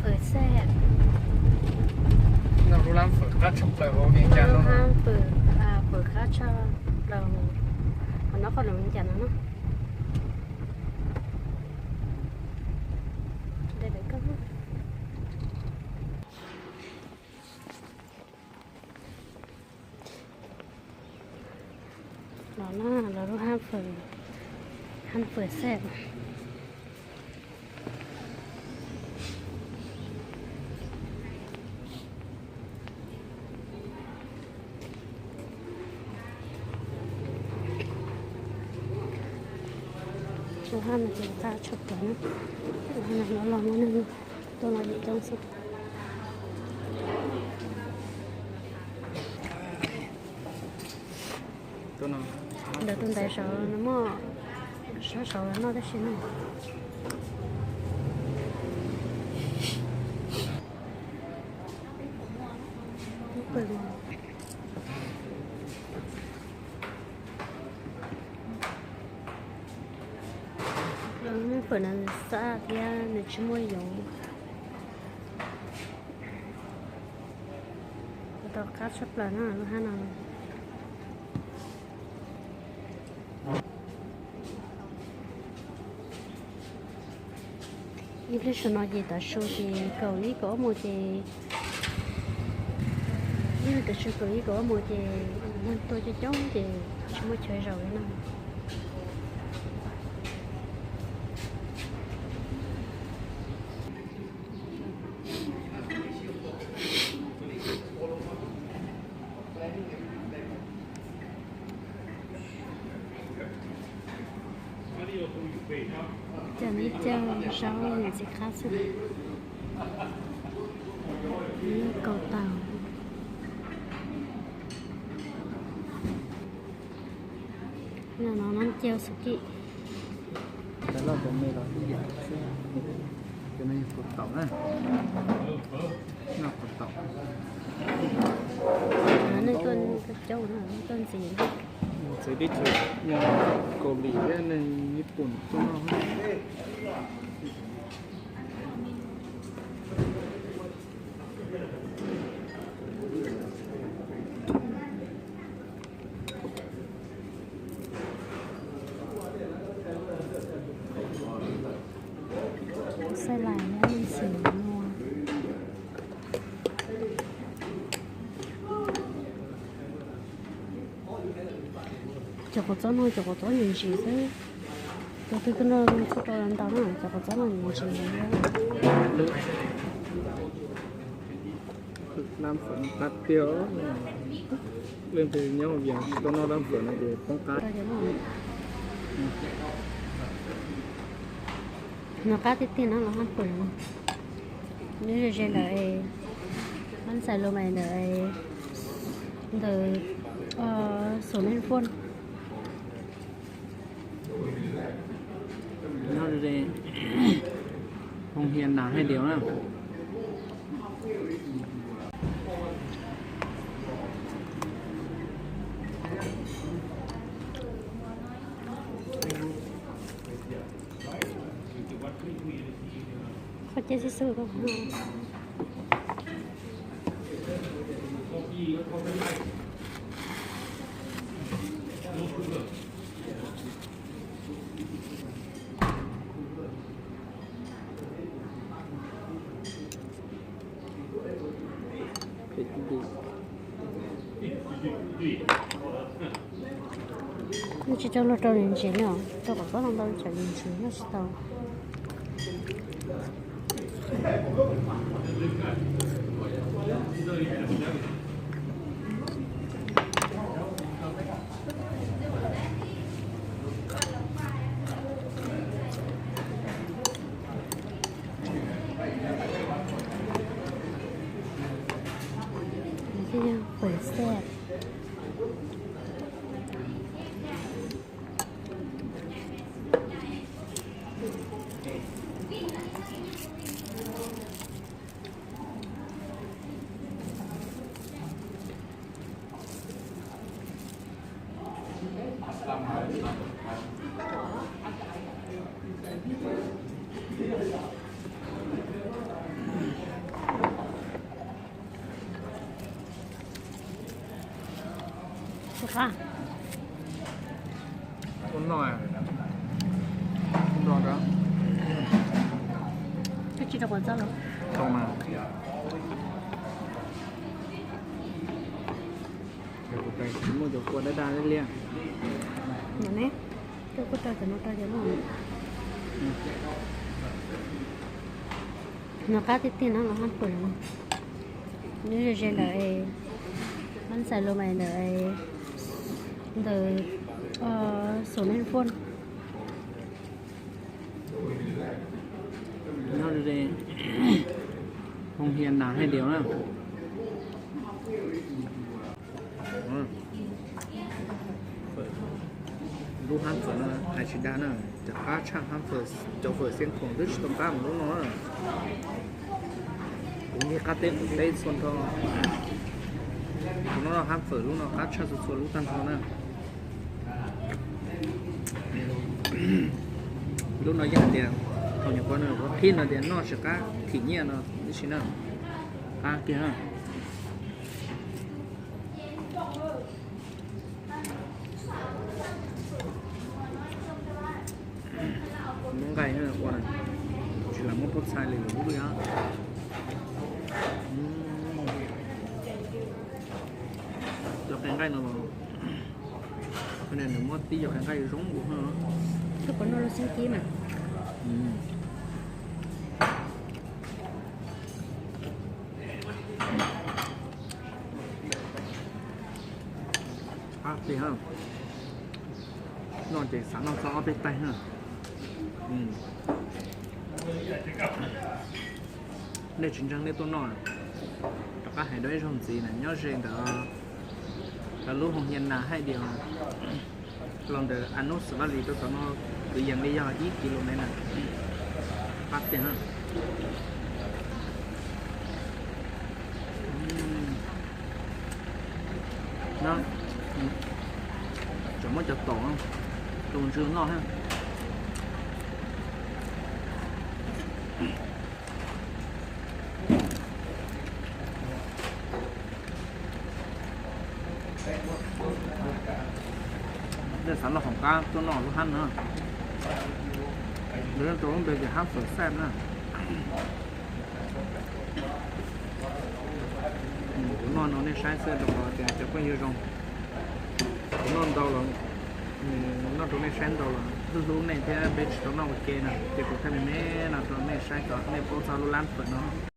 Fawm xeb. Noj lub lab fawm qab tshaj plaws hauv Vias Cas no. Lub lab fawm, fawm qab tshaj plaws hauv no, qhov no cas no na. Los na, los lub hab fawm, hab fawm xeb. Lub hab no ces qab tshaj plaws na. Lub hab no los muaj neeg tuaj noj yim coob xwb. Ntawm tus ntaiv saud no muaj sab saud los noj tab sis no. Lub fawm no xab thiab nws tsis muaj yoov. Tau qab tshaj plaws na lub hab no. Ib pliag saum no ces tav su ces kaum ib kaum ob mus ces, ib pliag tav su kaum ib kaum ob mus ces neeg tuaj coob coob ces tsis muaj chaw zaum li na. Coj ib co zaub yam txiv qab xwb, kaus taum. No no nab cia xu kim. Cov loj cov me los ib yam xwb. Cov no yog kaus taum na. Noj kaus taum. Neeg tuaj coob, tuaj ntxiv. Txawv teb chaws, neeg Kaus Lim thiab neeg Nyij Pooj tuaj noj. Xaij lais nyob li xim nua. Cov kua txob no cov kua txob ntsim ntsim xwb. Tus twg tuaj noj txhob tau ntau na, cov kua txob no ntsim ntsim. Lab fawm no qab tiag. Leej twg nyob Vias tsis tau noj lab fawm no ces poob qab. No qab tiag tiag no los lab fawm no. Nyob ze ze ntawm, pab ntxhais Lu Maiv ntawm, ntawm Xus Neej Fuaj. Nyob ze Hoo Hia Nas Hais Diaus na. Qhov ceb xib xub. Nws tsis tau luag rau ntsim ntsim no, rau kom txhob ntau ntau tsam ntsim ntsim noj tsis tau. Thiab yog fawm xeb. Ua no, ua no, koj tsis rau qhov txob los? Tau mas. Tsis muaj cov kua daj daj liab liab. Nim ne, koj kuj rau cov no rau cov no. No qab tiag tiag no los haj pam. Nws ze ze ntawm, hab ntxhais los mas ntawm, ntawm, xom nej vuj. Nyob ze Hoo Hia Nas Haij Dias na. Lub hab fawm no hais tsis dag na, cov qab tshaj hab fawm, cov fawm Xiav Khoom twb tsis tau qab mus lub no. Kuv nyiag qab teb qaum teb txhua nrho. Kuv noj hab fawm lub no qab tshaj txhua txhua lub tag nrho na. Lub no yeej hais tias thaum nyuam qhuav no ua qhib no tias noj tsis qab thim nyiaj no ib si na. Qab kiag na. Muab nqaij ua tsis lam muab pob txha li lawm lub yog. Cov qe nqaij no, nws muab tib cov qe nqaij zoo nkaus. Koj puas noj lub xeeb kib mas? Qab tiag, noj ces xav noj txog ob peb taig na. Nej tsis ntseeg nej tuaj noj, rov qab hais dua ib zaug ntxiv na, nyob ze ntawm lub Hoo Hia Nas Haij Dias los ntawm Anub Xav Vaj Lis rau tom no kwv yees li yog ib kis lus mev na. Qab tiag. Tseem muab cov taum tus ntsw noj thiab. Nej xav noj hauv qab tuaj noj lub hab no. Lawv rau lub npe tias hab fawm xaj na. Kuv noj no nej saib xwb rau qhov tias cov phooj ywg zoo, kuv noj ntau los, noj rau nej saib ntau los hlub hlub nej thiab peb tsis tau noj ua ke na, ces kuv thiaj li me no rau nej saib kom nej paub txog lub lab fawm no.